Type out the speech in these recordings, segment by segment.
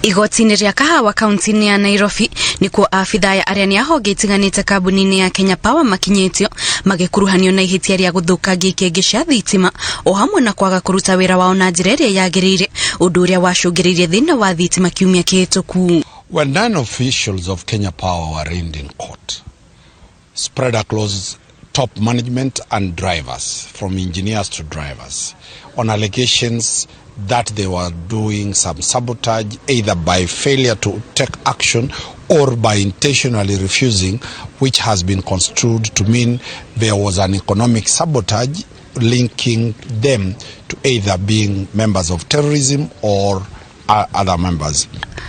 Igoti-inĩ rĩa Kahawa kaunti-inĩ ya Nairobi nĩkuo abithaa arĩa nĩ a honge itiganĩte kambuni-inĩ ya Kenya Power makinyĩtio magĩkuruhanio na ihĩtia rĩa gũthũkangia ikĩngĩ cia thitima o hamwe na kwaga kũruta wĩra wao na njĩra ĩrĩa yagĩrĩire, ũndũ ũrĩa wacũngĩrĩirie thĩna wa thitima kiumia kĩhĩtũku. When nine officials of Kenya Power were arraigned in court, spread across top management and drivers, from engineers to drivers, on allegations that they were doing some sabotage, either by failure to take action or by intentionally refusing, which has been construed to mean there was an economic sabotage linking them to either being members of terrorism or other members.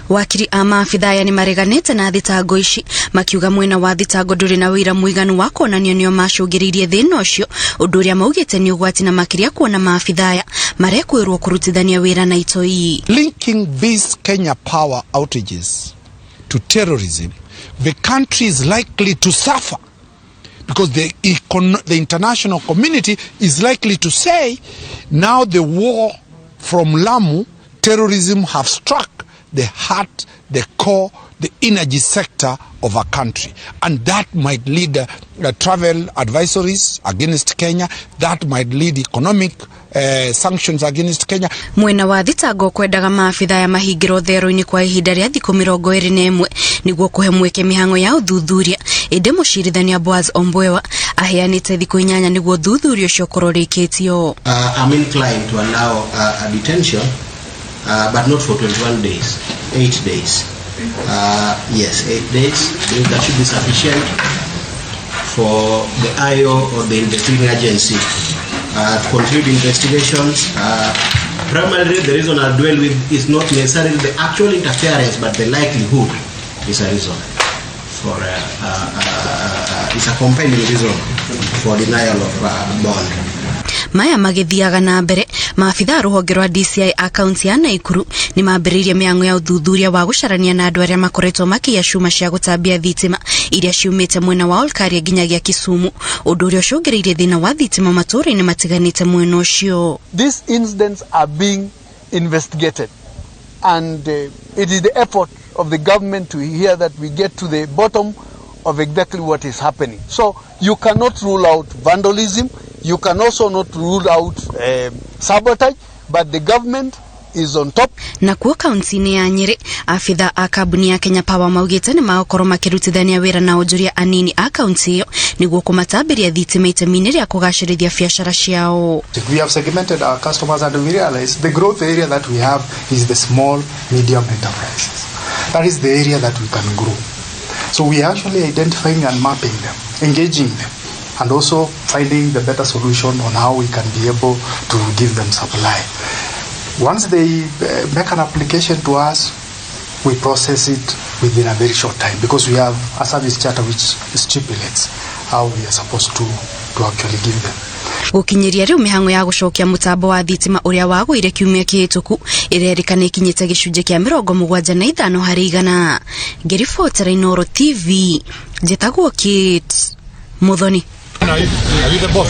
Wakiri a maabithaa aya nĩ mareganĩte na thitango ici, makiuga mwena wa thitango ndũrĩ na ũira mũiganu wa kuonania nĩo macũngĩrĩirie thĩna ũcio, ũndũ ũrĩa maugĩte nĩ ũgwati na makĩria kuona maabithaa aya marekwĩrwo kũrutithania wĩra na itoi. Linking these Kenya Power outages to terrorism, the country is likely to suffer because the international community is likely to say now the war from Lamu, terrorism have struck the heart, the core, the energy sector of a country. And that might lead travel advisories against Kenya, that might lead economic sanctions against Kenya. Mwena wa thitango kwendaga maabithaa aya mahingĩrwo thero-inĩ kwa ihinda rĩa thikũ 21 nĩguo kũhe mweke mĩhang'o ya ũthuthuria, ĩndĩ mũcirithania Boaz Ombwewa aheanĩte thikũ 8 nĩguo ũthuthuria ũcio ũkorwo ũrĩkĩtio. I'm inclined to allow a detention, but not for 21 days, 8 days. Yes, 8 days. I think that should be sufficient for the IO or the investigating agency to conclude investigations. Primarily, the reason I'll dwell with is not necessarily the actual interference, but the likelihood is a reason for, is a compelling reason for denial of bond. Maya magĩthiaga na mbere, maabithaa a rũhonge rwa DCI a kaunti ya Naikuru nĩ mambĩrĩirie mĩhang'o ya ũthuthuria wa gũcarania na andũ arĩa makoretwo makĩiya cuma cia gũtambia thitima iria ciumĩte mwena wa Olkaria nginyagia Kisumu, ũndũ ũrĩa ũcũngĩrĩirie thĩna wa thitima matũũra-inĩ matiganĩte mwena ũcio. These incidents are being investigated, and it is the effort of the government to hear that we get to the bottom of exactly what is happening. So you cannot rule out vandalism, you can also not rule out sabotage, but the government is on top. Nakuo kaunti-inĩ ya Nyĩrĩ, abithaa a kambuni ya Kenya Power maugĩte nĩ magũkorwo makĩrutithania wĩra na onjoria anini a kaunti ĩyo nĩguo kũmatambĩria thitima itemi-inĩ rĩa kũgacĩrithia biacara ciao. We have segmented our customers and we realize the growth area that we have is the small, medium enterprises. That is the area that we can grow. So we are actually identifying and mapping them, engaging them, and also finding the better solution on how we can be able to give them supply. Once they make an application to us, we process it within a very short time because we have a service charter which stipulates how we are supposed to actually give them. Gũkinyĩria rĩu, mĩhang'o ya gũcokia mũtambo wa thitima ũrĩa wagũire kiumia kĩhĩtũku ĩrerĩkana ĩkinyĩte gĩcunjĩ kĩa 75%. Ngĩribotera Inooro TV, njĩtagwo Kate Muthoni. Are you the boss?